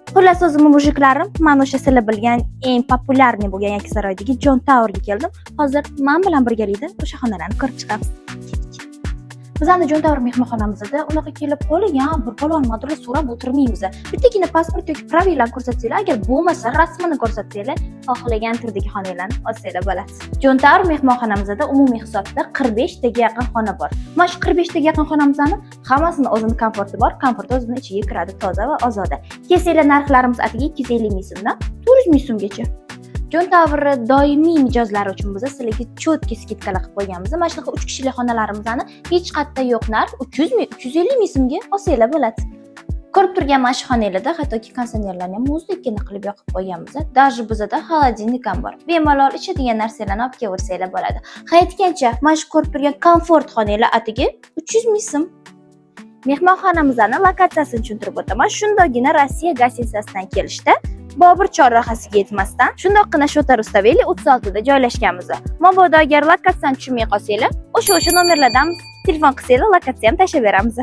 Xullas, o'zimni мужик larim, man o'sha sizlar bilgan eng популярный bo'lgan Yakkasaroydagi John Towerga keldim. Hozir man bilan birgalikda o'sha xonalarni ko'rib chiqamiz. Ketdik. Bizani John Tower mehmonxonamizda unaqa kelib qolgan bir balon nimadirlar so'rab o'tirmaymiz. Bittagina pasport yoki права larni ko'rsatsanglar, agar bo'lmasa rasmini ko'rsatsanglar, xohlagan turdagi xonalarni olsanglar bo'ladi. John Tower mehmonxonamizda umumiy hisobda 45 taga yaqin xona bor. Mana shu 45 taga yaqin xonamizni hammasini o'zini komforti bor, komfort o'zini ichiga kiradi, toza va ozoda. Kelsanglar, narxlarimiz atigi 250 ming so'mdan 400 ming so'mgacha. John Tower doimiy mijozlari uchun biz sizlarga чёткий скидка lar qilib qo'yganmiz. Mana shunaqa 3 kishilik xonalarimizni hech qayerda yo'q narx 300 ming, 350 ming so'mga olsanglar bo'ladi. Ko'rib turgan mana shu xonalarda hattoki konditsionerlarni ham muzdekkina qilib yoqib qo'yganmiz. Даже bizada холодильник ham bor. Bemalol ichadigan narsalarni olib kelaversanglar bo'ladi. Ha, aytgancha, mana shu ko'rib turgan komfort xonalar atigi 300 ming so'm. Mehmonxonamizni lokatsiyasini tushuntirib o'taman. Shundagina Rossiya гостиница sidan kelishda Bobur chorrahasiga yetmasdan, shundoqqina Shota Rustaveli 36 da joylashganmiz. Mabodo agar lokatsiyani tushunmay qolsanglar, o'sha nomerlardan telefon qilsanglar, lokatsiya ham tashlab beramiz.